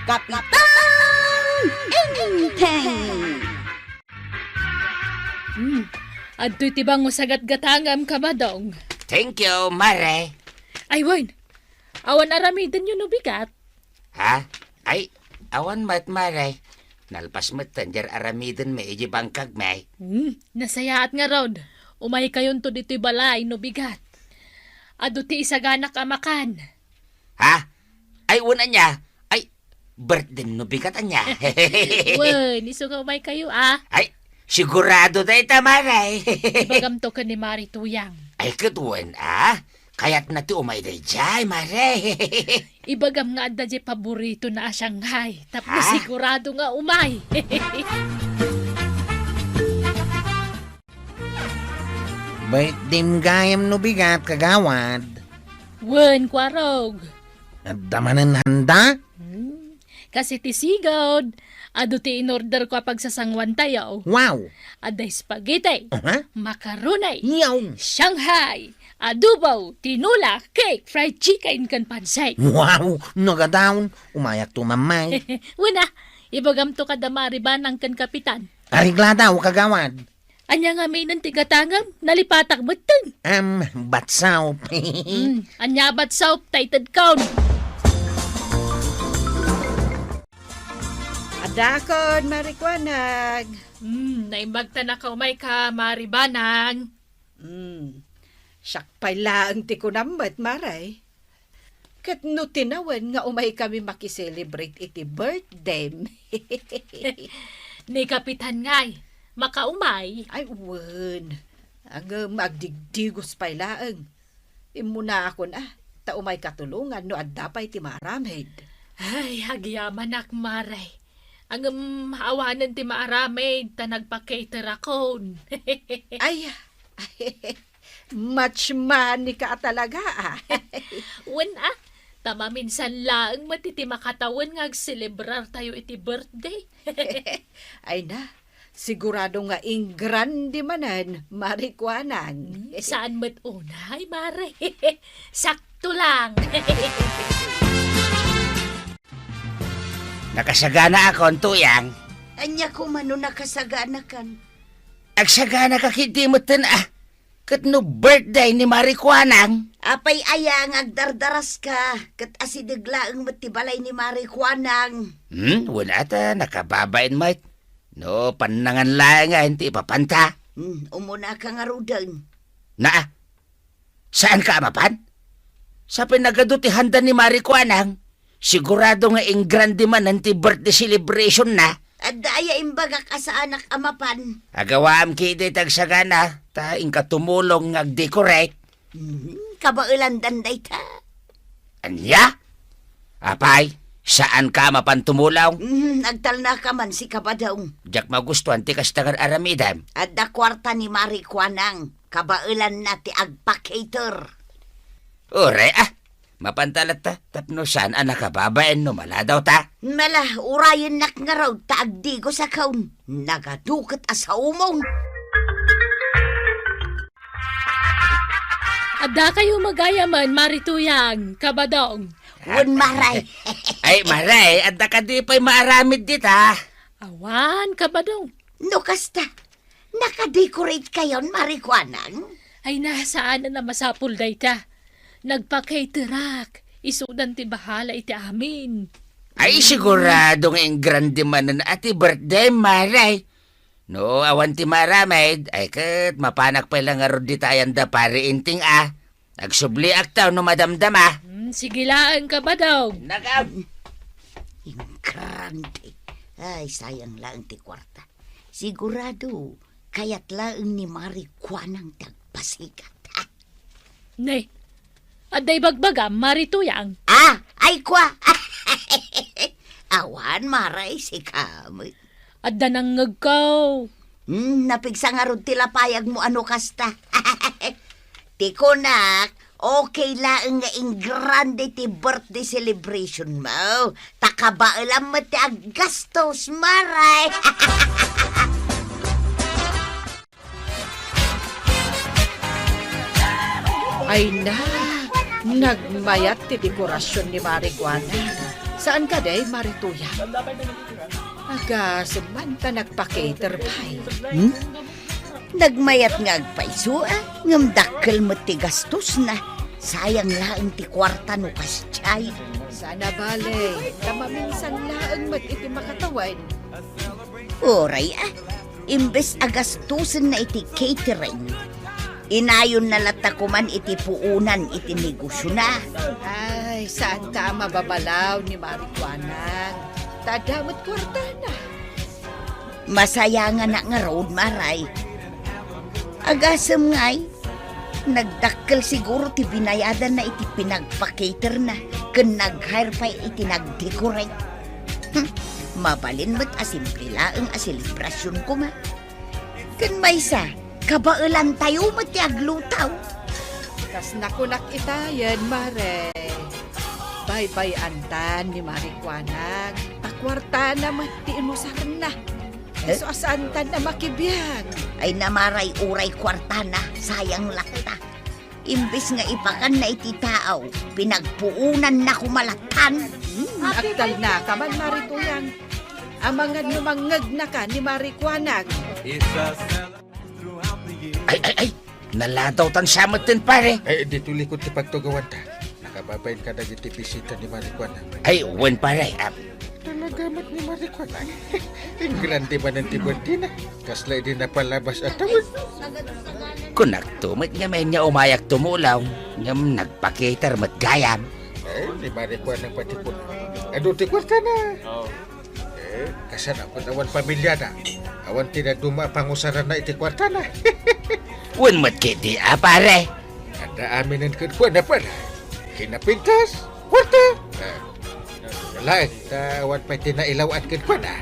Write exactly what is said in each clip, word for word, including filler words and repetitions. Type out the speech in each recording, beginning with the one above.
Kapitan Enteng! Hmm, adtoy ti bango sa gatgatangam, Kabadong. Thank you, Mare. Ay, wen. Awan aramidenyo no bigat? Ha? Ay, awan met, Mare. Nalpas metten diay aramidenmi iti bangkagmi. Hmm, nasayaat ngarud. Umaykayonto ditoy balay no bigat. Adu ti isaganak a makan. Ha? Ay, wen ania? Ay, birthday no bigat ania? Wen, isu nga umaykayo, a. Ay, sigurado dayta, Mare. Ibagamto ken ni Mari Tuyang. Ay, ket wen, a. Kayatna ti umay daydiay, Mare. Ibagam nga adda diay paboritona a Shanghai. Tapno sigurado nga umay. Birthdayem gayam no bigat, kagawad. Wen, Kuarog. Adda manen handa? Hmm. Kas iti sigud, adu ti inorderko a pagsasanguantayo. Wow! Adda spaghetti, aha, macaroni, yaw, Shanghai, adobo, tinola, cake, fried chicken, ken pansit. Wow! Nagadaw, umayakto, Mamay. Wen a, ibagamto kada Mari Banang ken Kapitan. Aregladaw, kagawad. Ania ngamin ti gatangam? Nalipatak metten. Em, batsop. Hmm, ania batsop, tay tedkaon? Adakon, Mari Kuanang. Hmm, naimbag ta nakaumay ka, Mari Banang. Hmm, siak pay laeng ti kunam met, Mare. Ket no tinawen nga umaykami makiselebrate iti birthdayem. Ni Kapitan ngay, makaumay? Ay, wen. Ngem agdigdigos pay laeng. Immunaakon a, ta umay katulongan no adda pay ti maaramid. Ay, agyamanak, Mare. Ngem awanen ti maaramid, ta nagpa-caterakon. Ay, Much money ka a talaga, a. Wen a, ta maminsan laeng met iti makatawen nga agselebrartayo iti birthday. Ay na, sigurado nga ingrande manen, Mari Kuanang. Hmm, saan met unay, Mare. Sakto lang. Nakasaganaakon, Tuyang. Ania koma no nakasaganakan? Agsaganaka ketdi metten a. Ket no birthday ni Mari Kuanang? Apay aya nga agdardaraska, ket asideg laeng met ti balay ni Mari Kuanang? Hmm, wen a ta, nakababain met. No, pannangan laengen ti ipapanta. Hmm, umunaka ngaruden. Naa, saanka a mapan? Sapay nagadu ti handa ni Mari Kuanang. Sigurado nga ingrande manen ti birthday celebrationna. Adda aya imbagak a saanak a mapan? Agawaam ketdi ti agsagana, ta inka tumulong nga agdecorate. Mhm, kabaelandan dayta. Ania? Apay, saanka a mapan tumulong? Mhm, agtalnaka man, si Kabadong. Diak magustuan ti kasta nga aramidem. Adda kuarta ni Mari Kuanang, kabaelanna ti agpa-cater. Uray, a. Mapanta latta, tapno saan a nakababain no maladawta. Mala, urayennak ngarud ta agdigosakon. Nagadu ket a saomong. Addakayo gayam, Mari Tuyang, Kabadong. Wen, Mare. Ay, Mare, adda kadi pay maaramid dita? Awan, Kabadong. No kasta, nakadecorate kayon, Mari Kuanang? Ay na, saan a masapul dayta. Nagpa-caterak. Isudan ti bahala iti amin. Ay, sigurado nga ingrande manen a ti birthday, Mare. No, awan ti maaramid, ay ket mapanak pay la ngarud dita ayan da Pari Inting a. Agsubliak ta no madamdama. Hmm, sige laeng, Kabadong. Nagam- Ingrande. Ay, sayang laeng ti kuarta. Sigurado, kayat laeng ni Mari Kuanang ti agpasikat. Ne, adda ibagbagam, Mari Tuyang? Ah, ay kua. Awan, Mare, sika met. Adda nangngegko. Hmm, napigsa ngarud ti lapayagmo a no kasta. Ti kunak, okay laeng nga ingrande ti birthday celebration mo. Ta kabaelam met ti aggastos, Mare. Ay na, nagmayat ti dekorasyon ni Mari Kuanang. Saan kadi, Mari Tuyang? Agasem man ta nagpa-cater pay. Hmm? Nagmayat nga agpayso, a, ngem dakkel met ti gastosna. Sayang laeng ti kuarta no kasdiay. Saan a bale, ta maminsan laeng met iti makatawen. Uray, a, imbes a gastosenna iti catering, inayonna latta koman iti puonan iti negosiona. Ay, saanka a mababalaw ni Mari Kuanang. Ta adda met kuartana. Masayanganak ngarud, Mari. Agasem ngay, nagdakkel siguro ti binayadanna iti pinagpa-caterna ken nag-hire pay iti nag-decorate. Hmm, mabalin met a simple laeng a selebrasion koma. Ken maysa, kabaelantayo met ti aglutaw. Kas nakunak itayen, Mari. Baybay-antan ni Mari Kuanang. Ta kuartana met ti inusarna. Eh? Isu a saantan a makibiag. Ay, Mari, uray kuartana, sayang latta. Imbes nga ipakanna iti tao, pinagpuonanna koma lattan. Hmm, agtalnaka man, Mari Tuyang. Amangan no mangngegnaka ni Mari Kuanang. Ay, ay, ay! Nalatawtan sa metten, pare. Ay, ditoy likod ti pagtugawanta. Nakababain kadagiti bisita ni Mari Kuanang. Ay, wen, pare. Ah, talaga met ni Mari Kuanang. Ingrande manen ti birthdayna. Kasla idi napalabas a tawen. Kunakto met ngamin nga umayak tumulong, ngem nagpa-cater met gayam. Ay, ni Mari Kuanang pati po. Adu ti kuartana. Eh, kasano met awan pamiliana? Awan ti dadduma a pangusaranna iti kuartana. Wen met ketdi a, pare. Adda aminen kenkuana, pare. Kinapintas, kuarta. Eh, laeng, ta awan pay ti nailaw-an kenkuana.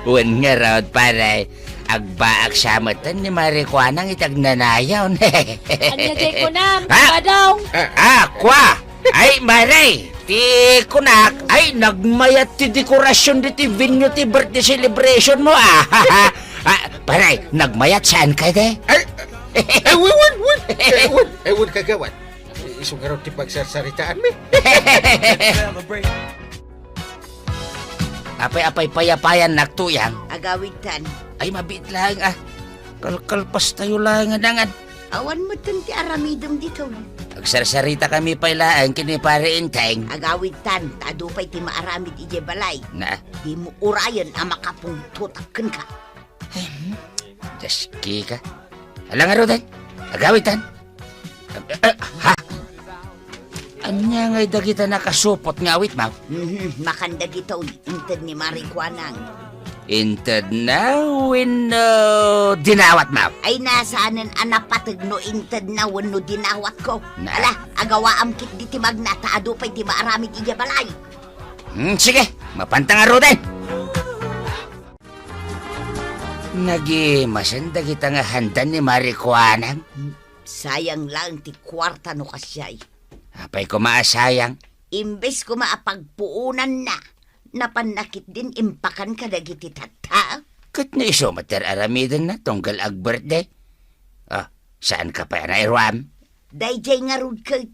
Wen ngarud, pare. Agbaak sa metten ni Mari Kuanang iti agnanayon. Ania jay kunam, Ha? Badong? Ah, kua! Ay, Mari, ti kunak, ay, nagmayat ti dekorasion diti venue ti birthday celebration mo, ah. Ah, pare, nagmayat saan ka, de? Ay, ay, wen, wen, wen. Ay, wen, ay, wen, kagawad. Isu ngarud ti pagsarsaritaanmi. Apay, apay, payapayan nak, Tuyang. Agawidtan. Ay, mabiit laeng, ah. Kalkalpastayo laeng a dangan. Awan metten ti aramidem ditoy. Agsarsaritakami pay laeng ken ni Pare Enteng. Agawidtan, ta adu pay ti maaramid idiay balay. Na? Dimo urayen a makapungtotak kenka. Hmm, daski ka. Ala ngaruden, agawidtan. Ah, ah, ha? Ania ngay dagita nakasupot nga awit, maw? Mhm, makan dagitoy, inted ni Mari Kuanang. Intedna wenno dinawat, maw? Ay, saanen a napateg no intedna wenno dinawatko. Na. Ala, agawaam ketdi ti magna, ta adu pay ti maaramid idiay balay. Hmm, sige, mapanta ngaruden. Nagimasen dagita nga handa ni Mari Kuanang. Sayang laeng ti kuarta no kasdiay. Apay koma a sayang? Imbes koma a pagpuonanna, napanna ketdin impakan kadagiti tattao. Ket no isu met ti ar-aramidenna tunggal ag-birthday? Ah, saan ka pay a nairuam? Daydiay ngarud ket,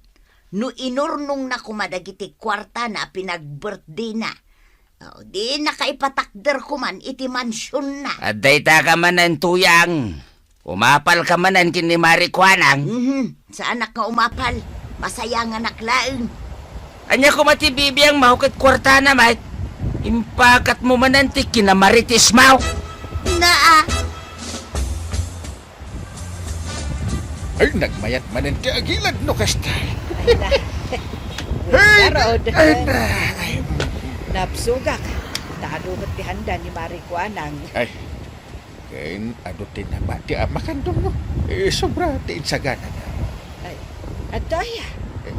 no inurnongna koma dagiti kuartana a pinag-birthdayna, o, di nakaipatakder koman iti mansionna. Adda ita ka manen, Tuyang. Umapal ka manen ken ni Mari Kuanang. Mhm, saanak nga umapal. Masayanganak laeng. Ania koma ti bibiangmo ket kuartana met? Impakatmo manen ti kinamaritismo. Naa. Ay, nagmayat manen ti agilad no kasta. Ay, na. Ay, Garod. Ay, na. Napsugak. Ta adu met ti handa ni Mari Kuanang. Ay, ken adu ti nabati a makandong, no? Eh, sobra ti insaganana. Ay, adda aya? Eh,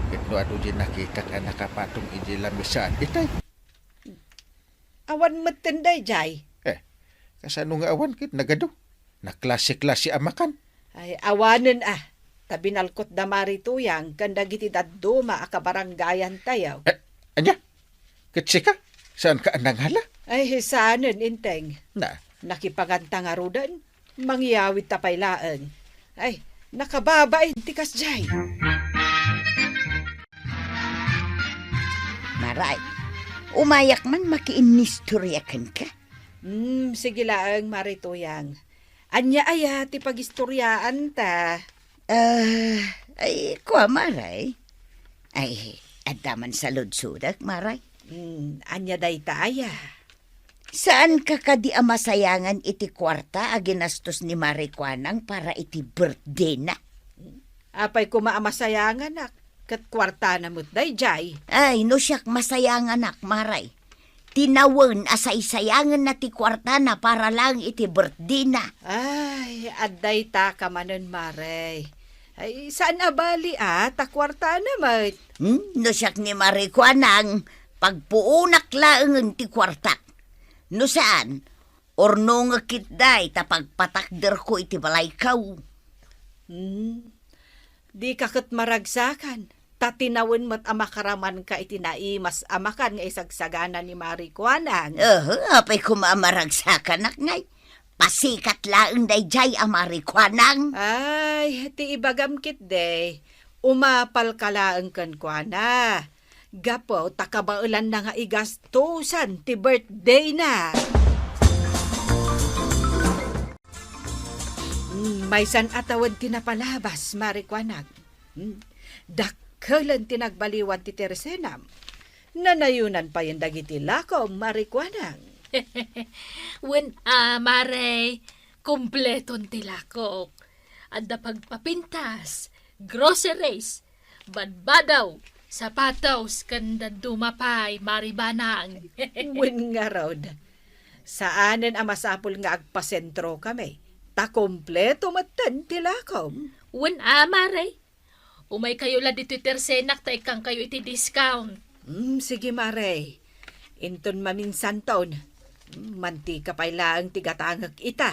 ket no adu di nakitak a nakapatong iti lamisaan, itay. Awan metten daydiay. Eh, kasano nga awan ket nagadu? Naklase-klase a makan. Ay, awanen a. Ta binalkot da Mari Tuyang ken dagiti dadduma a kabarangayantayo. Eh, ania? Ket sika? Saanka a nangala? Ay, saanen, Inteng. Na? Nakipaganta ngaruden. Mangyawidta pay laeng. Ay, nakababain ti kasdiay. Maray, umayak man makiinnistorya kenka. Hmm, sige laeng, Mare Tuyang. Ania aya ti pagistoriaanta? Ah, ay, kua, Maray. Ay, adda man saludsodak, Maray. Hmm, ania dayta aya? Saanka kadi a masayangan iti kuarta a ginastos ni Mare Kuanang para iti birthdayna? Apay koma a masayanganak, ket kuartana met daydiay. Ay, no siak masayanganak, Maray. Tinawen a saysayangenna ti kuartana para laeng iti birthdayna. Ay, adda itaka manen, Maray. Ay, saan a bali a, ta kuartana met. Hmm? No siak ni Mare Kuanang, pagpuonak laengen ti kuartak. No saan, urnongek ketdi ta pagpatakderko iti balayko. Hmm. Dika ket maragsakan, ta tinawen met a makaramanka iti naimas a makan nga isagsagana ni Mare Kuanang. Aha, apay koma a maragsakanak ngay. Pasikat laeng daydiay a Mare Kuanang. Ay, ti ibagam ketdi, umapalka laeng kenkuana. Gapu ta kabaelanna nga igastosan ti birthdayna. Mm, maysan a tawen ti napalabas, Mare Kuanang. Mm, dakkelen ti nagbaliwan ti tersenam. Nanayonan payen dagiti lakom, Mare Kuanang. Wen a, Mare, kompleton ti lakok. Adda pagpapintas, groceries, badbadaw, sapatos, ken dadduma pay, Mare Kuanang. Wen ngarud, saanen a masapul nga agpasentrokami, ta kompleto metten ti lakom. Wen a, Mare. Umaykayo la ditoy tersenak ta ikkankayo iti discount. Mm, sige, Mare. Inton maminsanton, mm, mantika pay laeng ti gatangek ita.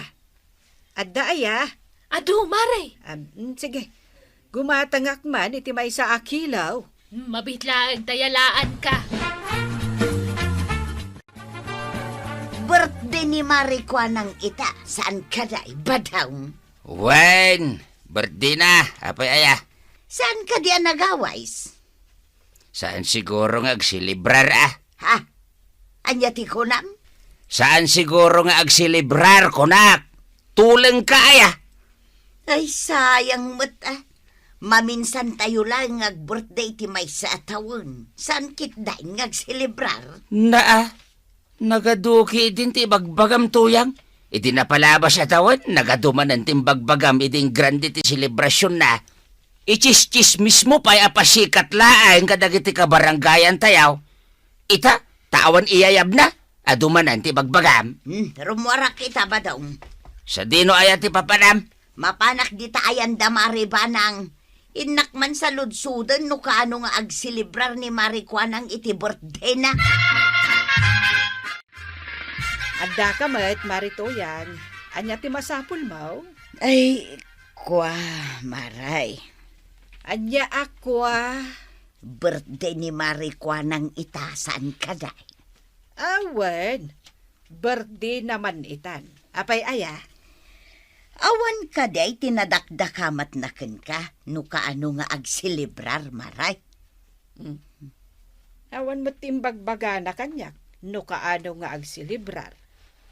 Adda aya? Adu, Mare. Ah, mm, sige. Gumatangak man iti maysa a kilo. Mm, mabiit laeng ta yalaanka. Birthday ni Mare Kuanang ita, saan kadi, Badong? Wen, birthdayna, apay aya? Saan kadi a nagaways? Saan siguro nga agselebrar, a? Ha? Ania ti kunam? Saan siguro nga agselebrar, kunak? Tulengka aya? Ay, sayang met, a. Maminsantayo laeng nga agbirthday ti maysa a tawen. Saan ketdin nga agselebrar? Naa, nagaduki din ti ibagbagam, Tuyang. Idi napalabas a tawen, nagadu manen ti imbagbagam idi ingrande ti selebrasionna. Ichischismismo pay a pasikat laeng kadagiti kabarangayantayo. Ita, ta awan iyayabna, adu manen ti ibagbagam. Hmm, rummuarak ita, Badong. Sadino aya ti papanam? Mapanak dita ayan da Mare Kuanang. Innak man saludsoden no kaano nga agselebrar ni Mare Kuanang iti birthdayna. Addaka met, Mare Tuyang. Ania ti masapulmo? Ay, kua, Maray. Ania a kua? Birthday ni Mare Kuanang ita, saan kadi? Awan, birthdayna man itan. Apay aya? Awan kadi ti nadakdakamatna kenka no kaano nga agselebrar, Maray? Hmm. Awan met ti imbagbagana kaniak no kaano nga agselebrar.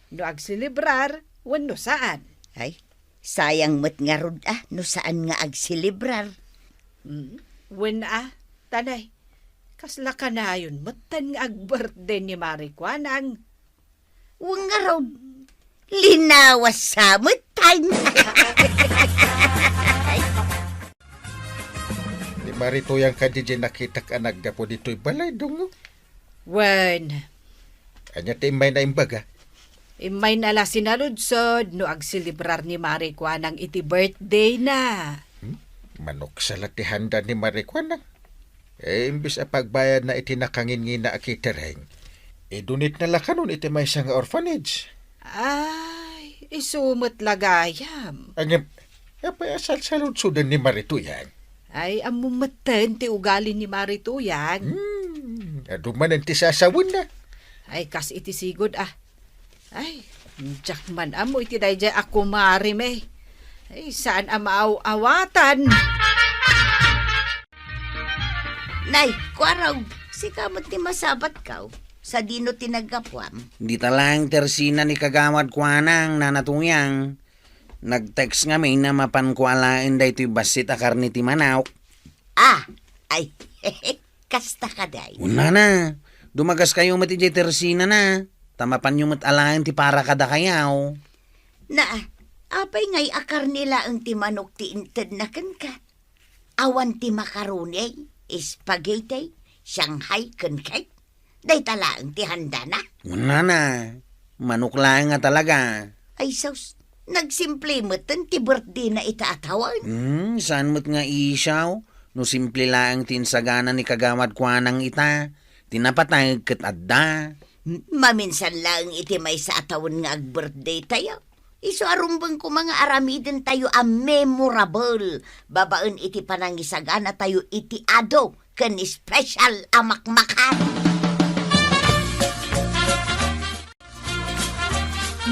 No agselebrar wenno saan. Ay, sayang met ngarud a no saan nga agselebrar. Hmm. Wen a, tanay, kasla kanayon metten nga agbirthday ni Mare Kuanang. Wen ngarud, linawas sa metten. Ni Mare Tuyang kadi diay nakitak a naggapu ditoy balay, Dong, no? Wen. Ania ti immayna imbaga? Immayna la sinaludsod no agselebrar ni Mare Kuanang iti birthdayna. Hmm? Manuksa la ti handa ni Mare Kuanang. Eh, imbes a pagbayadna iti nakangingina a catering, idunitna la kanon iti maysa nga orphanage. Ay, isu met la gayam. Ngem, apay a salsaludsoden ni Mare Tuyang? Ay, ammom metten ti ugali ni Mare Tuyang. Hmm, adu manen ti sasawenna. Ay, kas iti sigud, a. Ay, diak man ammo iti daydiay a kumarem, e. Ay, saan a maaw-awatan. Nay, kuarog, Sika met ti masabatko, sadino ti naggapuam? Dita laeng Tersina ni Kagawad Kuanang, Nana Tuyang. Nag-text ngamin a mapanko alaen daytoy bassit a karne ti manok. Ah, ay, kasta kadi. Unana, dumagaskayo met idiay Tersinana, ta mapanyo met alaen ti para kadakayo. Na, apay ngay a karne laeng ti manok ti intedna kenka? Awan ti macaroni, spaghetti, Shanghai, ken cake. Dayta laeng ti handana. Unana, manok laeng a talaga. Ay sus, nagsimple metten ti birthdayna ita a tawen. Hmm, saan met nga isiw? No simple laeng ti insagana ni Kagawad Kuanang ita, ti napateg ket adda. Maminsan laeng iti maysa a tawen nga agbirthdaytayo. Isu a rumbeng koma nga aramidentayo a memorable babaen iti panangisaganatayo iti adu ken special a makmakan.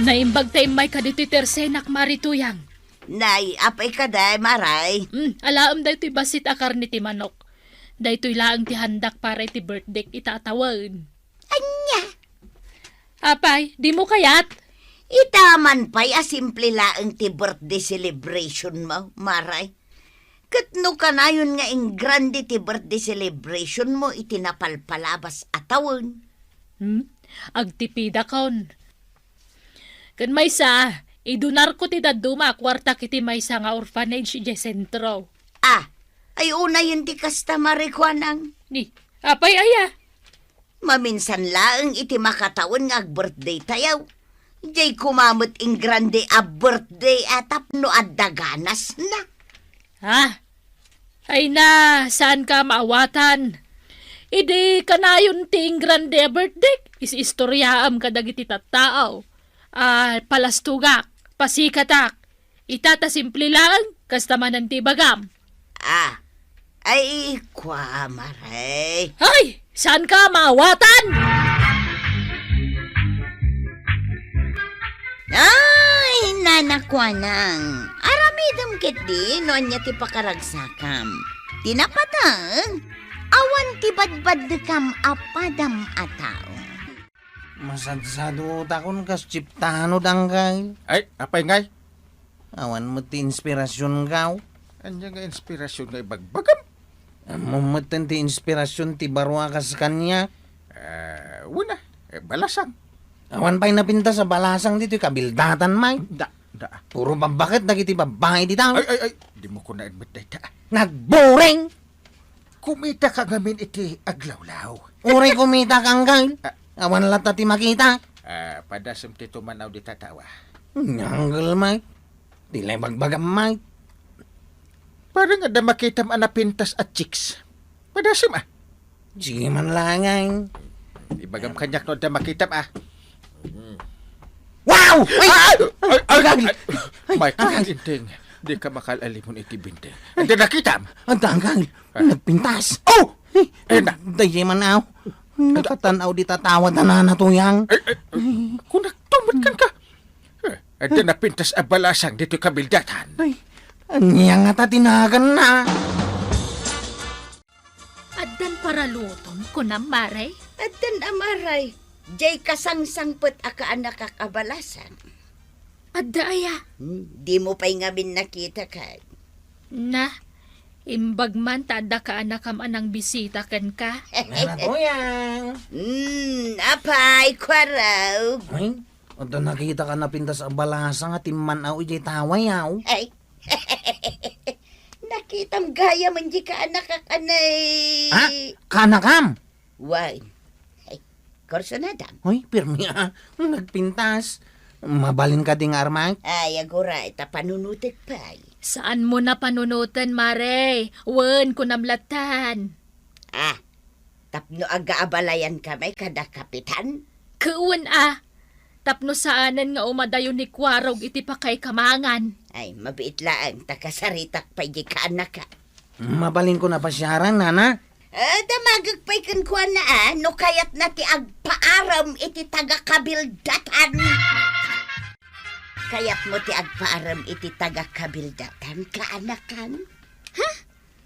Naimbag ta immay kaditoy Tersenak, Mari Tuyang. Nay, apay kadi, Maray? Hmm, alaem daytoy bassit a karne ti manok. Daytoy laeng ti handak para iti birthdayk ita a tawen. Ania? Apay, dimo kayat? Ita man pay a simple laeng ti birthday celebrationmo, Maray. Ket no kanayon nga ingrande ti birthday celebrationmo iti napalpalabas a tawen. Hmm? Agtipidakon. Ken maysa, idonarko ti dadduma a kuartak iti maysa nga orphanage idiay sentro. Ah, ay unayen ti kasta, Mari Kuanang. Ni, apay aya? Maminsan laeng iti makatawen nga agbirthdaytayo. Diay koma met ingrande a birthday a tapno adda ganasna. Ha? Ay na, saanka maawatan? Idi kanayon ti ingrande a birthdayk, is-istoriaam kadagiti tattao. Ah, palastugak, pasikatak, Ita ta simple laeng, kasta manen ti ibagam. Ah, ay, kua, Maray. Ay, saanka maawatan? Ay, Nana Kuanang, aramidem ketdi no ania ti pakaragsakam. Ti napateg, awan ti badbaddekam a padam a tao. Masadsadutakon kas Chiptano, Dangkay. Ay, apay ngay? Awan met ti inspirasionkaw. Ania nga inspirasyon nga ibagbagam? Ammom metten ti inspirasyon ti baro a kas kaniak. Ah, wen a, eh, balasang. Awan pay napintas a balasang ditoy kabildatan, Mike. Da, da. Puro babbaket dagiti babbai dita. Ay, ay, ay, dimo kunaen met dayta. Nagburing! Kumitaka ngamin iti aglawlaw. Uray kumitaka, Anggal. Ah. Awan latta ti makita. Ah, padasem ti tumanaw dita tawa. Anggal, Mike. Ti lay bagbagam, Mike. Parang adda makitam a napintas a chicks. Padasem, ah. Sige man laeng. Ibagam kaniak no adda makitam, ah. Wow! Ay! Ay! Ay! Ay! Anggal! Ay! Ay! Mike, Anggal! Inteng, di ka makalalimon iti binteng. Adda nakitam? Adda, Anggal. Ah. Nagpintas. Oh! Eh, eh, na. Daydi man, aw. Nakatan-aw dita tawa ta Nana Tuyang. Eh, eh, kunakto met kenka. Eh, adda napintas a balasang ditoy kabildatan. Ay, ania ngata ti naganna? Addan paralutom, kunam, Mare? Addan a, Mare. Diay kasangsangpet a kaanakak a balasang. Adda aya? Hmm, dimo pay ngamin nakita, kay. Na, imbag man ta adda kaanakam a nangbisita kenka. Nana Tuyang. Hmm, apay, kuaraw. Ay, adda nakitak a napintas a balasang a timman-aw idiay tawayaw. Ay. Nakitam gayam diay kaanakak, anay. Ha? Kaanakam? Wen. Ay, kursunadam. Hoy, pirmi a. Nagpintas. Mabalin kadi nga armak? Ay, aguray, ta panunutek pay. Saanmo na panunoten, Mare? Wen, kunam lattan. Ah, tapno agaabalayan kami kada kapitan? Wen a, tapno saanen nga umadayo ni Kuarog iti pakay kamangan. Ay, mabiit laeng, ta kasaritak pay diay kaanaka. Mabalinko a pasiaran, nana? Ah, damagek pay kenkuana, a, no kayatna ti agpaarem iti taga-kabildatan. Kayatmo ti agpaarem iti taga-kabildatan, kaanakam? Ha?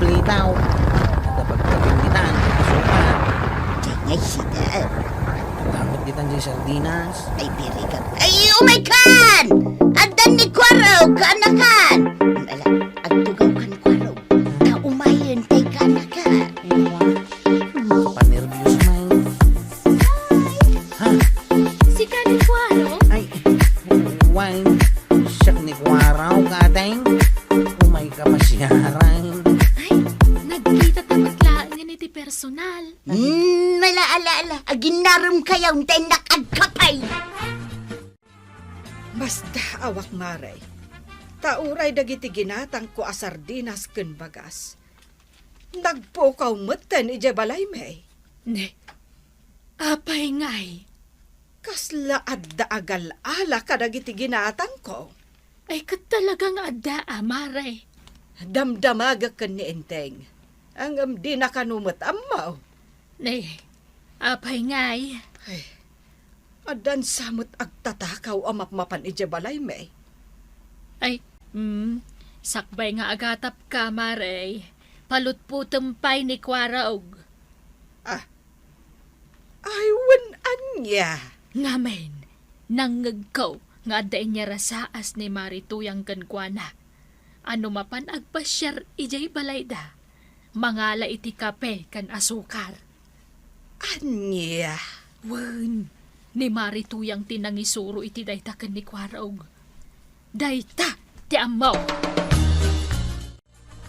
Plitaw. Kapag kapinditan, suka. Diay sida. Tapos ditan diay sardinas. Ay, birikak. Ay, umay kan! Addan ni Kuaro, kaanakan! Ala, agtugaw kan Kuaro. Ta umayen tay kaanakan. Panerbios man. Ha? Sika ni Kuaro? Ay, wen, siak ni Kuaro, kadeng. Umay ka pasiaran. Ay, nagkita ta met laeng iti personal. Hmm, ala, ala, ala. Aginnaram kayo, intay nakadkapay. Basta awak, Mare. Ta uray dagiti ginatangko a sardinas ken bagas, nagpukaw metten idiay balaymi. Ne, apay ngay? Kasla adda a gal-ala kadagiti ginatangko. Ay, ket talaga nga adda, a, Mare. Damdamagek ken ni Enteng. Ngem dina kano met ammo. Ne, apay ngay? Ay, addan sa met agtatakaw a mapmapan idiay balaymi. Ay, mm, sakbay nga agatapka, Mare. Palutpotem pay ni Kuarog. Ah, ay, wen ania? Ngamin, nangngegko nga adda inyarasaas ni Mare Tuyang kenkuana. A no mapan agpasiar idiay balayda, mangala iti kape ken asukar. Ania? Wen, ni Mare Tuyang ti nangisuro iti dayta ken ni Kuarog. Dayta ti ammo.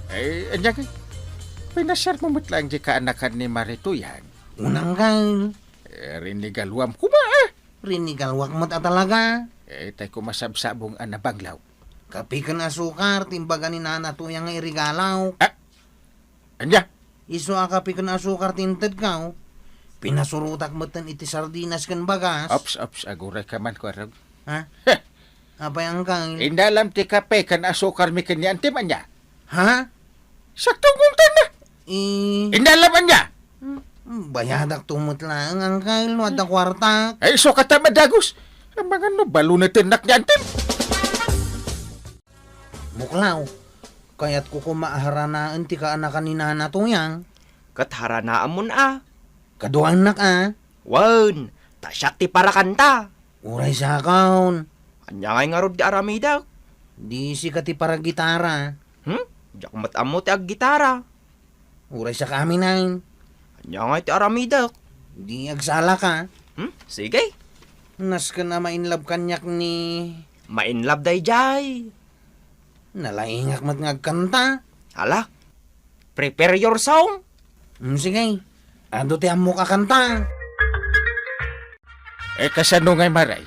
Ay, ania ngay? Pinasiarmo met laeng diay kaanakan ni Mare Tuyang? Unang, Kyle. Eh, rinigaluam koma, eh. Rinigaluak met a talaga. Eh, tay koma sabsabong a nabanglaw. Kape ken asukar ti imbaga ni Nana Tuyang nga iregalaw. Ah, ania? Isu a kape ken asukar ti intedko. Pinasurotak metten iti sardinas ken bagas. Ops, ops, agurayka man, Kuarog. Ha? Heh. Apay, Angkal? Indalam ti kape ken asukarmi ken ni Antim, ania? Ha? Sakto, gultan na. Eh. Indalam, ania? Hmm, bayadak to met laeng, Angkal, no adda kuarta. Ay, isu kata madagus. Amangan no, balunetennak ni Antim. Muklaw, kayatko koma a haranaen ti kaanakan ni Nana Tuyang. Ket haranaemmon a. Kaduaennak a. Wen, ta siak ti parakanta. Uray sakaon. Ania ngay ngarud ti aramidek? Di sika ti paragitara. Hmm? Diak met ammo ti aggitara. Uray saka amin. Ania ngay ti aramidek? Di agsalaka. Hmm? Sige. Nasken a ma-in love kaniak ni... Ma-in love daydiay. Nalaingak met nga agkanta. Hala, prepare your song. Hmm, sige. Adu ti ammok a kanta. Eh, kasano ngay, Maray?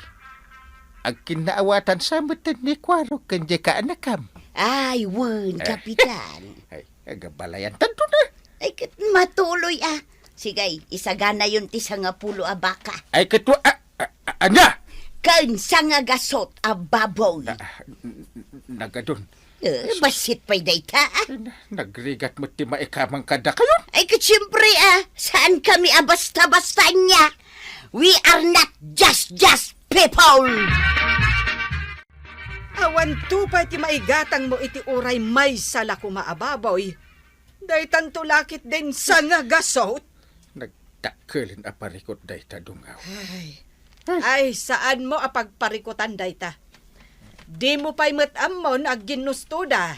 Agkinnaawatan sa met ni Kuarog ken diay kaanakam. Ay, wen, Eh. Kapitan. Ay, agabalayan tanto na. Ay, ket matuloy, ah. Sige, isaganayon ti sangapulo a baka. Ay, ket wa-, a-, a-, a-, ania? Ken sangagasut a baboy. Ah, n-, n-, nagadun. Eh, bassit pay dayta, ah. Ay, na-, nagrigat met ti maikamang kadakayon. Ay, ket siempre, ah, saan kami a basta-basta ania. We are not just, just people. Awan to pay ti maigatangmo iti uray maysa la koma a baboy. Daytanto la ketdin sangagasut. Nagdakkelen a parikut dayta, dungaw. Ay. Ay, saanmo a pagparikutan dayta. Dimo pay met ammon a ginnustoda.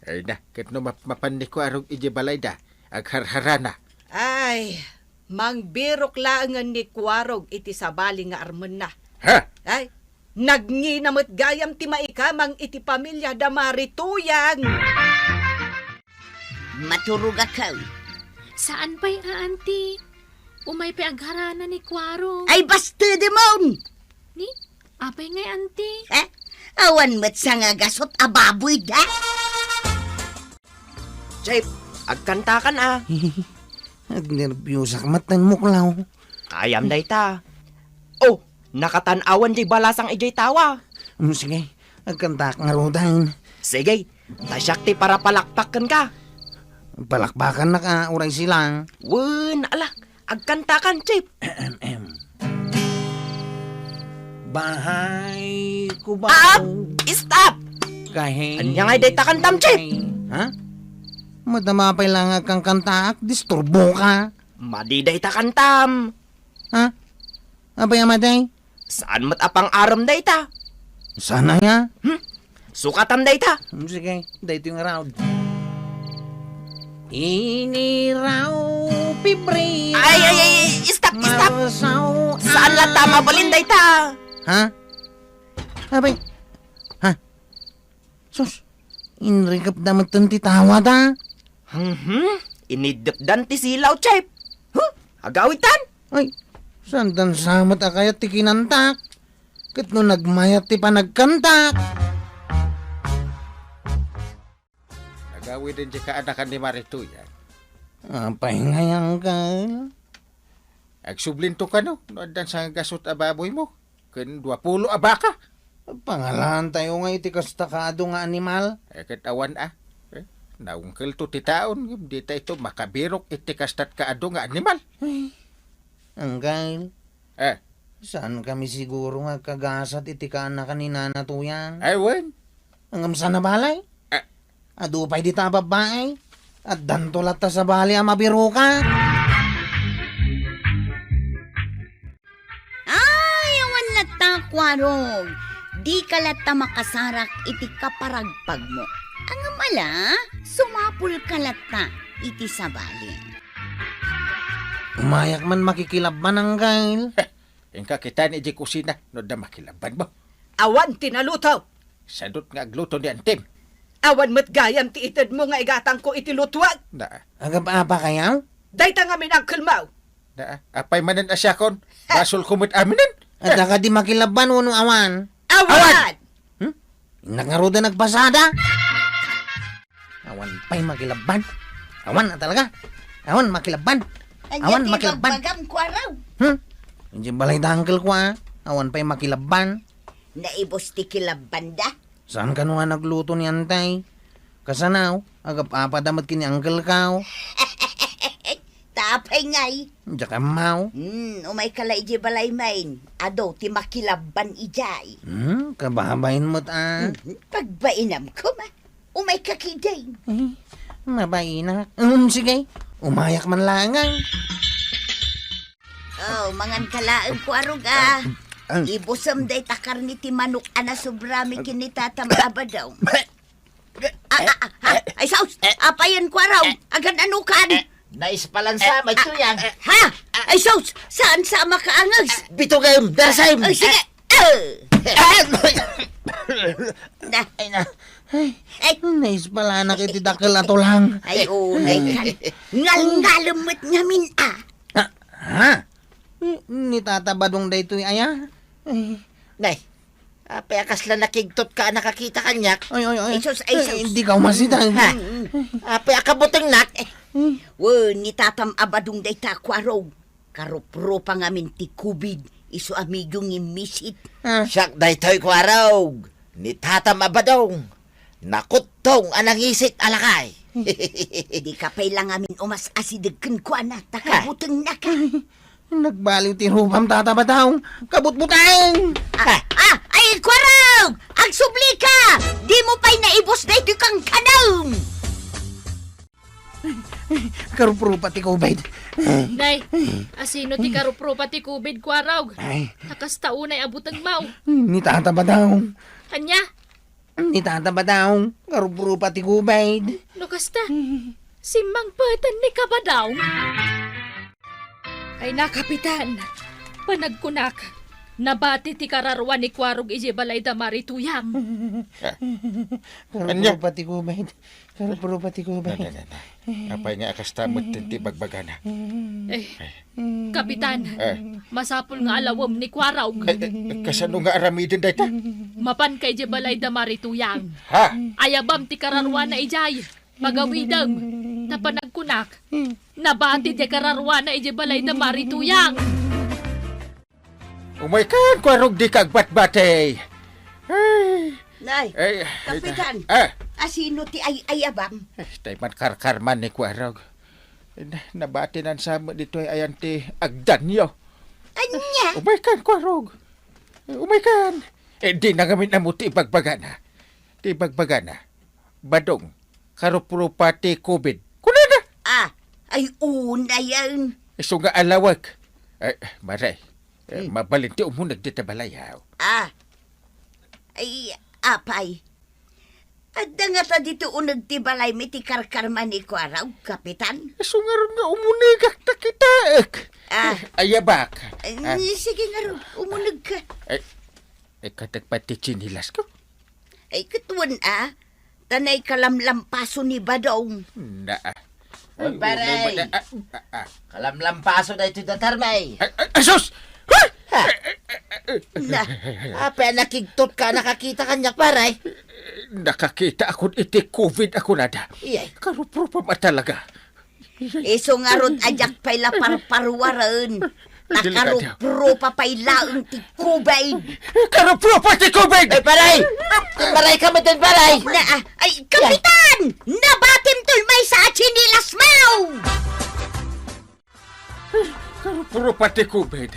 Ay na, ket no map-, mapan ni Kuarog idiay balayda, agharharana. Ay, mangbirok laengen ni Kuarog iti sabali nga armenna. Ha? Ay, nagngina met gayam ti maikamang iti pamiliada Marituyang. Maturogak. Saan pay a, Auntie? Umay pay agharana ni Kuarog. Ay, basta, demon! Ni? Apay ngay, Auntie? Eh? Awan met sangagasut a baboy da? Chef, agkantakan a. Agnerbiusak met ten muklaw. Kayam dayta. Oh, nakatan-awan diay balasang idiay tawa. Mm, sige, agkantaak ngaruden. Sige, ta siak ti parapalakpak kenka. Palakpakannak a, uray silang. Wen, ala, agkantakan, Chef. Bahay ko ba? Ah! Stop! Kahe- Ania ngay dayta kantam, Chef? Ha? Madama pay lang agkankantaak, disturbo ka. Madi dayta kantam. Ha? Apay a madi? Saan met a pang-arem dayta? Saan aya? Hmm? Sukatam dayta. Hmm, sige, daytoy nga raod. Ini raw Pebrero. Ay, ay, ay, ay, stop, stop. Saan la ta mabalin dayta? Ha? Apay? Ha? Sus, inrikep da met ti tawa da. Mhm. Inidepdan ti silaw, Chef. Huh? Agawitan? Ay, saan dan sa met a kayat ti kinantak? Ket no nagmayat ti panagkantak. Nagawiden ti kaanakan ni Marituyan. Apay ngay, Uncle? Agsublinto kano, no addan sangagasut a baboymo, ken duapulo a baka. Pangalaantayo nga iti kasta kaadu nga animal. Eh, ket awan a. Eh, naungkelto ti taon, ngem dita ito makabirok iti kastat kaadu nga animal. Ay, Uncle, Eh, saan kami siguro nga agkagasat iti kaanakan ni Nana Tuyang? Ay, wen. Ngem sana balay? Eh. Adu pay dita a babbai. Addanto latta sabali a mabiroka. Ay, awan latta, Kuarog. Dika latta makasarak iti kaparagpagmo. Ngem ala, sumapulka latta iti sabali. Umayak man makikilabban, Uncle. Inka kitaen idiay kusina no adda makilabbanmo. Awan ti naluto. Sadut nga agluto ni antim. Awan met gayam ti itedmo nga igatangko iti lutuak. Na, Agap-apa kayaw? Dayta ngamin, uncle mo. Na, apay manen a siakon? Basolko met aminen. Adda kadi makilabban wenno awan? Awan! Awan! Hmm? Innak ngarud a nagpasada? Awan pay makilabban. Awan na talaga. Awan makilabban. Ania Awan ti makilabban. Bagbagam, Kuarog? Hmm? Idiay balay da uncle ko, ah. Awan pay makilabban. Naibus ti kilabban da. Saan kano nga nagluto ni Antay? Kasanaw, agap-apada met ken ni Uncle Kao. Tapay ngay. Diak ammaw. Hmm, umayka la idiay balay main. Adu ti makilabban idiay. Hmm, kababain met a. Hmm, pagbainam koma. Umayka kidin. Eh, mabainak. Hmm, sige. Umayak man laeng. Oh, manganka laeng, Kuarog, ah. Ah, ah. Ibusem dayta karne ti manok a nasobrami ken ni Tatam a Badong. Ah, ah, ah, ah. Ay, sus! Apayen, Kuarog? Agan-anokan? Naispalan sa, may tuyang. Ha? Ay, sus! Saan sa makaanges? Bitugem, darsem. Ay, sige. Eh. Na. Ay, na. Ay. Ay. Naispalanak iti dakkel a tulang. Ay, oo, nay kan. Ngalngalem met ngamin, ah. Ah, ha? Ni, ni Tata Badong daytoy aya? Ay. Nay, apay a kasla nakigtot ka a nakakita kaniak? Ay, ay, ay. Ay, sus, ay, sus. Ay, di ka umasitag. Ha? Apay a kabutengnak? Ay. Wen, ni Tatam a Badong dayta, Kuarog. Karuprupa ngamin ti covid, isu a medyo ngimmisit. Ah. Siak daytoy, Kuarog. Ni Tatam a Badong. Nakuttong a nangisit a lakay. Dika pay la ngamin umas-asideg kenkuana, ta Ha? kabutengnaka. Nagbaliw ti rupam, Tata Badong. Kabutbuteng! Ah, ah, ay, Kuarog! Agsublika! Dimo pay naibus daytoy kankanaw! Karuprupa ti covid. Nay, asino ti karuprupa ti covid, Kuarog? Ay. Ta kasta unay a butengmo. Ni Tata Badong. Ania? Ni Tata Badong. Karuprupa ti covid. No kasta, simmangpeten ni Kabadong. Ay na, Kapitan, panagkunak, nabati ti kararua ni Kuarog idiay balay da Mari Tuyang. Ah. Ania? Karuprupa ti covid. Karuprupa ti kubay. Na, na, na, na. Apay nga a kasta met ti bagbagana? Eh, Kapitan, Eh. masapul nga alawem ni Kuarog. Eh, eh, kasano nga aramiden dayta? Mapanka idiay balay da Mari Tuyang. Ha? Ayabam ti kararuana idiay. Pagawidem. Ta panagkunak, nabati ti kararuana idiay balay da Mari Tuyang. Umaykan, Kuarog, dika agbatbati. Ay. Nay, Ay, ay, Kapitan, ah. asino ti ay-ayabam? Ay, tay man karkarman ni Kuarog. Na, nabatinan sa met ditoy ayan ti agdanyo. Ania? Umaykan, Kuarog. Umaykan. Eh, di na ngamin ammo ti ibagbagana. Ti ibagbagana. Badong, karuprupa ti covid. Kunana! Ah, ay, una yan. Isu nga alawek. Eh, Mare, eh, Hmm. mabalin ti umuneg dita balay, haw. Ah. Ay, apay. Adda ngata ditoy uneg ti balay mi ti karkarma ni Kuarog, Kapitan? Isu ngarud nga umunegak ta kitaek. Ah. Ay, ayabak. Ay, Ah. sige ngarud, umuneg ka. Ay, Ikatek pay ti tsinilas ko. Ay, ket wen a, ta naikalamlampaso ni Badong. Na. Ay, Baray. Unay ba na, ah, ah, ah. Kalamlampaso daytoy datar, may. Ay, ay, ay, sus! Ay! Ha? Ay, ay, ay, ay, Na, apay a nakigtot ka, nakakita kaniak, pare? Nakakitaakon iti covid a kunada. Iyay. Karuprupa a talaga. Isu ngarud a diak pay la parparuaren. Ta karuprupa pay laeng ti covid. Karuprupa ti covid! Ay, pare! Maray ka met, pare! Na, ay, Kapitan! Nabatim toy maysa a tsinelas mo! Karuprupa ti covid.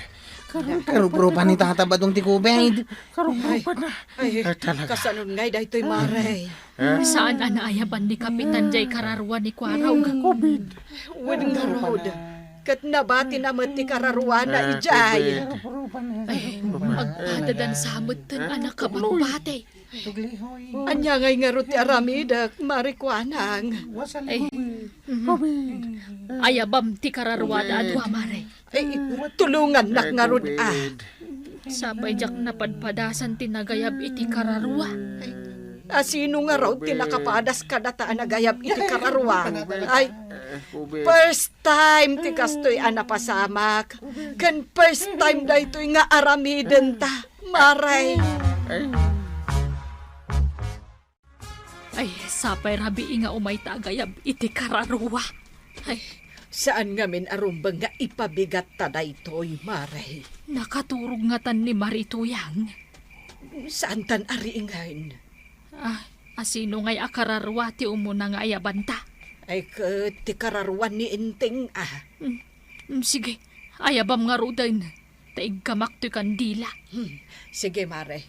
Karuprupa ni Tata Badong ti covid. Karuprupa na. Ay, ay, talaga. Kasanon ngay daytoy, Mare? Eh? Saan a naayaban ni Kapitan jay kararua ni Kuarog? Covid. Wen ngarud, ket nabatina met ti kararuana idiay. Covid. Ay, agpadadan sa met ten a nakabagbati. Ania ngay ngarud ti aramidek, Mare Kuanang? Ay, mhm. Ayabam ti kararuada a dua, Mare. Ay, tulongannak ngarud, ah. Sapay diak napadpadasan ti nagayab iti kararua. Ay, asino ngarud ti nakapadas kadata a nagayab iti kararua? Ay, first time ti kastoy a napasamak. Ken first time daytoy nga aramidenta. Maray. Ay. Ay, sapay rabii nga umayta agayab iti kararua. Ay. Saan ngamin a rumbeng nga ipabigatta daytoy, Maray? Nakaturog ngatan ni Mari Tuyang. Saantan a riingen? Ah, asino ngay a kararua ti umuna nga ayabanta? Ay, ket ti kararuan ni Enteng, ah. Mm, mm, sige, ayabam ngaruden. Ta iggamak toy kandila. Hmm, sige, Mare.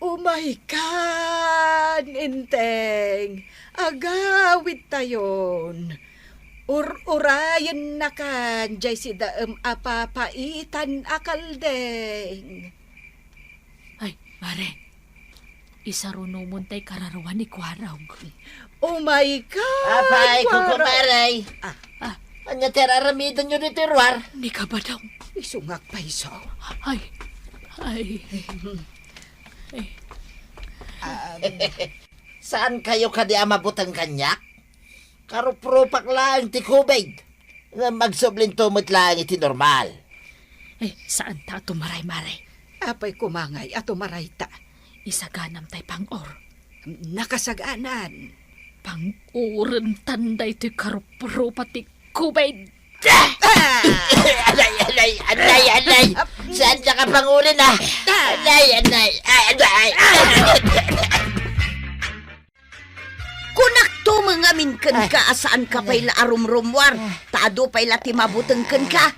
Umaykan, Enteng. Agawidtayon. Ur-urayennakan jay sidaem a papaitan a kaldeng. Ay, Mare. Isarunomon tay kararua ni Kuarog. Oh my God! Apay, Kuko Kuarog! Maray! Ah. Ah. Ania ti ar-aramidenyo ditoy ruar? Ni Kabadong. Isungak pay isu. Ay. Ay. Ay. Ah, saan kayo kadi a mabuteng kaniak? Karuprupak laeng ti covid. Ngem agsublinto met laeng iti normal. Eh, saan ta a tumaray, Mare? Apay koma ngay a tumaray ta? Isaganam tay pang-or. Nakasaganan. Pang-uren tan daytoy karuprupa ti covid. Ah! Anay, anay, anay, anay! Saan ka pang-uren, ah? Anay, anay, ay, anay! Kunakto met ngamin kenka a saanka pay la a rumrumuar, ta adu pay la ti mabuteng kenka.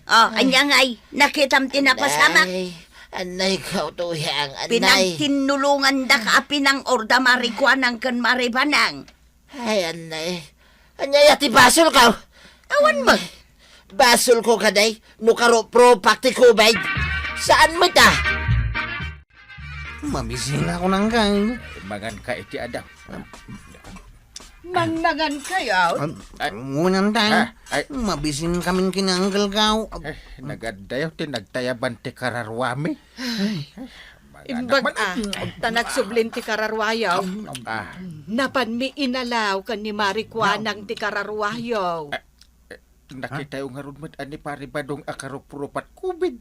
Oh, ania ngay, nakitam ti napasamak? Anay, anay, Kaw Tuyang, anay. Pinagtinnulongandaka a pinang-or da Mari Kuanang ken Mari Banang. Ay, anay. Ania ya ti basolko? Awan met. Basolko kadi no karuprupak ti covid. Saan met, ah? Mabisinakon, Angkay. Manganka iti adaw. Mangmangan kayo? Ay. Ngunyan, tay. Ah, ay. Mabisinkamin ken ni Angkelko. Eh, nagaddayo ti nagtayaban ti kararuami. Ay. Imbag a, ta nagsublin ti kararuayo. Ah. Napanmi inalaw ken ni Mari Kuanang ti kararuayo. Eh, eh, nakitayo ngarud met a ni Pari Badong a karuprupat covid.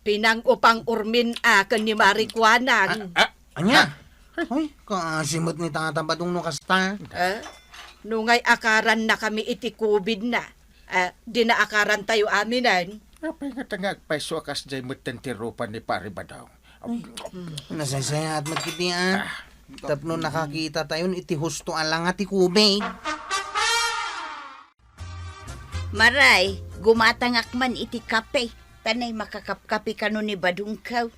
Pinang-upang-urmin a ken ni Mari Kuanang. Ah, ah, ania? Hoy, kaasi met ni Tata Badong no kasta. Eh, no ngay akarannakami iti covid na. Eh, dina akarantayo aminen. Apay ngata nga agpayso a kasdiay metten ti rupa ni Pari Badong? Nasaysayaat met kiti, ah. Ah. Tapno nakakitatayon iti husto a langa ti covid. Maray, gumatangak man iti kape, ta nay makakapkape kano ni Badongko.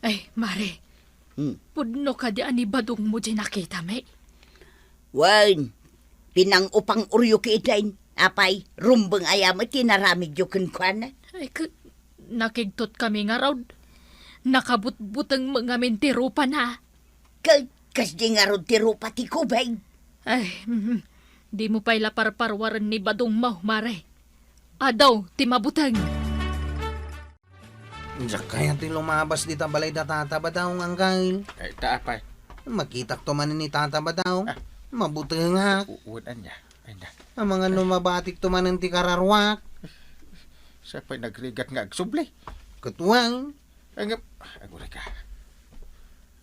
Ay, Mare, Hmm. Pudno kadi a ni Badongmo diay nakitami? Wen, pinang-upang-uryo ketdin. Apay, rumbeng aya met ti naramidyo kenkuana? Ay, ket, nakigtotkami ngarud. Nakabutbuteng met ngamin ti rupana. Ket, kasdi ngarud ti rupa ti covid? Ay, mhm. Dimo pay la parparuaren ni Badongmo, Mare. Adu ti mabuteng. Diak kayat ti lumabas dita balay da Tata Badong, Angkay. Ay, ta apay? Makitakto manen ni Tata Badong. Ah. Mabutengak. U-, uwan ania? Ay na. Amangan no mabatikto manen ti kararuak. Siya pa'y nagrigat nga agsubli. Ket wen, Agap-, aguray ka.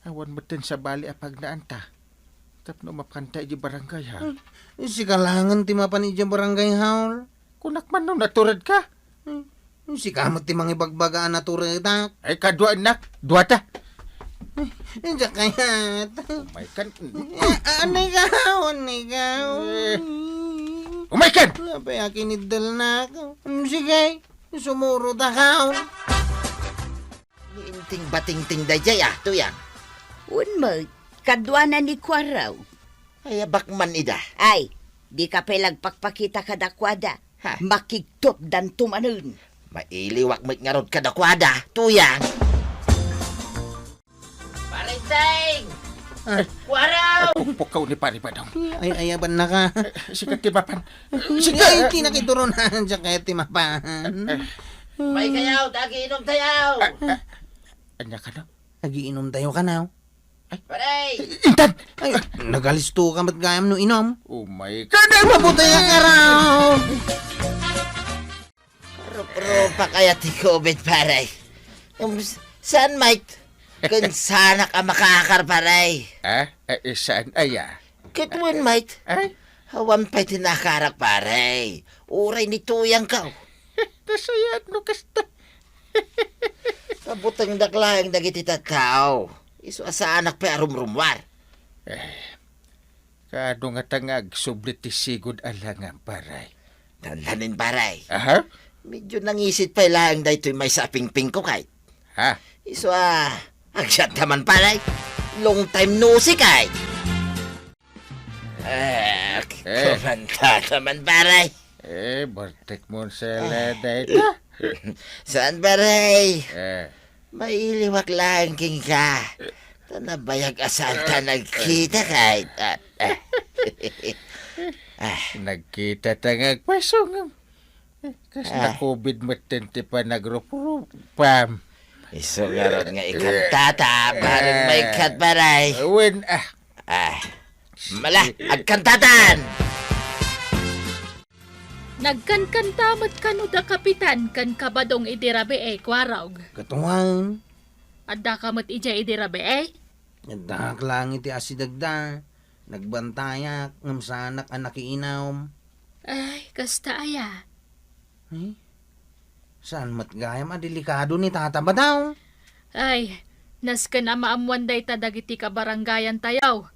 Awan met ti sabali a pagnaanta. Tapno mapanta iti barangay hall. Hmm, sika laengen ti mapan iti barangay hall. Kunak man no natured ka. Hmm, sika met ti mangibagbaga a naturedak. Ay, kaduaennak. Duata. Diak kayat. Umay kan. Ah, anay ka, anay ka. Eh. Umay kan! Apay a kiniddelnak? Hmm, sige. Sumurot a kaon. Inting batingting daydiay, ah, Tuyang. Wen met, kaduana ni Kuarog. Ay, abak man ida. Ay, dika pay la agpakpakita kadakuada. Ha? Makigtutdanto manen. Mailiwak met ngarud kadakuada, Tuyang. Pare Teng! Ah. Kuarog! Pukpukaw ni Pare Badong. Ay, ay, abanna ka. Eh, sika ti mapan. Ay, sika. Ay, ti nakituron na, diak kayat ti mapan. Eh. Umay kayaw, ta agiinom tayaw. Ah, ah, ania kano? Agiinom tayo kano. Ay. Pare! Intan! Ay, nagalisto ka met gayam no inom. Umay ka na. Mabuti ka raw. Rup-rupak aya ti covid, pare. Um, s-, saan, Mike? Ken saanak a makaakar, pare. Ah? Eh, eh, saan aya? Ket wen, Mike. Ay? Awan pay ti naakarak, pare. Uray ni Tuyang ka. Nasayaat no kasta. Kabutengdak laeng dagiti tattao. Isu a saanak pay a rumrummuar. Eh, Kaano ngata nga agsubli ti sigud a langam, pare? Dandanin, pare. Aha? Medyo nangisit pay laeng daytoy maysa a pingpingko, kay. Ha? Isu a, agsiatta man, pare. Long time no see, kay. Eh, Eh. Kumanta ka man, pare. Eh, bartek mo sa lada ito. Saan, pare? Eh. Mailiwak laeng kenka. Ta nabayag a saan ta nagkita kay, ah, ah. Ah. Nagkita ta nga agpasungam. Eh, kas Ah. na-covid met ti panagruprupam. Isu ngarud nga ikantata, bareng maikkat, pare. Wen, ah. Ah. Mala, agkantatan! Nagkankanta met kano da Kapitan ken Kabadong idi rabii, Kuarog. Ket wen. Addaka met idiay idi rabii? Addaak laeng iti asidegda. Nagbantayak, ngem saanak a nakiinum. Ay, kasta aya? Eh? Saan met gayam a delikado ni Tata Badong? Ay, nasken a maammuan dayta dagiti kabarangayantayo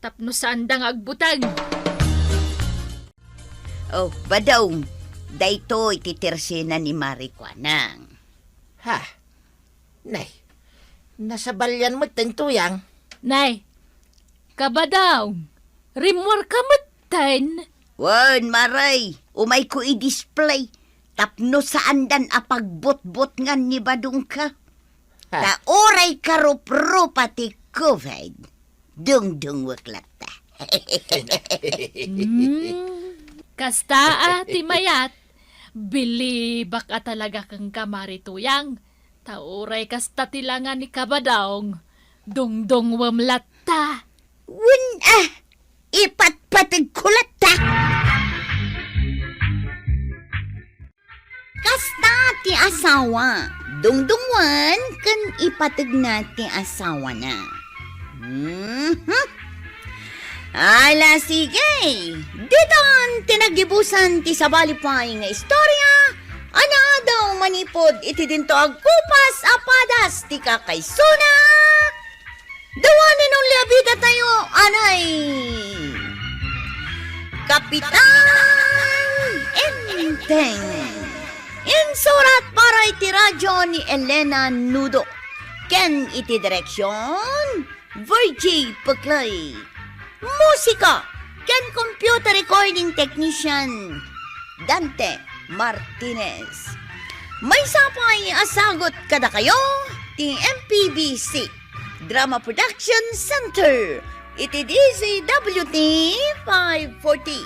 tapno saanda nga agbuteng. Oh, Badong, daytoy ti tersena ni Mari Kuanang. Ha? Nay, nasabalian met ten Tuyang. Nay, Kabadong, rimmuarka metten? Wen, Mari, umayko i-display tapno saandan a pagbutbutngan ni Badongka. Ha? Ta uray karuprupa ti covid, dungdungwek latta. Hmm, kasta a ti mayat, bilibak a talaga kenka, Mari Tuyang. Ta uray kasta ti langa ni Kabadong, dungdungwem latta. Wen a, ipatpategko latta. Kasta ti asawa, dungdungwen ken ipategna ti asawana. Mhm. Ala, sige. Ditan ti naggibusan ti sabali pay nga istorya a naadaw manipud iti dinto agkupas a padas ti kakaisuna. Dawanen onli a bidatayo, anay, Kapitan Enteng. Insurat para iti radyo ni Elena Nudo. Ken iti direksyon, Virgie Peclay. Musika ken computer recording technician, Dante Martinez. Maysa pay a sagut kadakayo ti M P B C Drama Production Center iti D Z W T five forty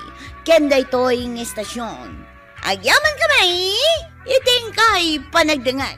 ken daytoy nga istasyon. Agyaman kami iti inkay panagdengngeg.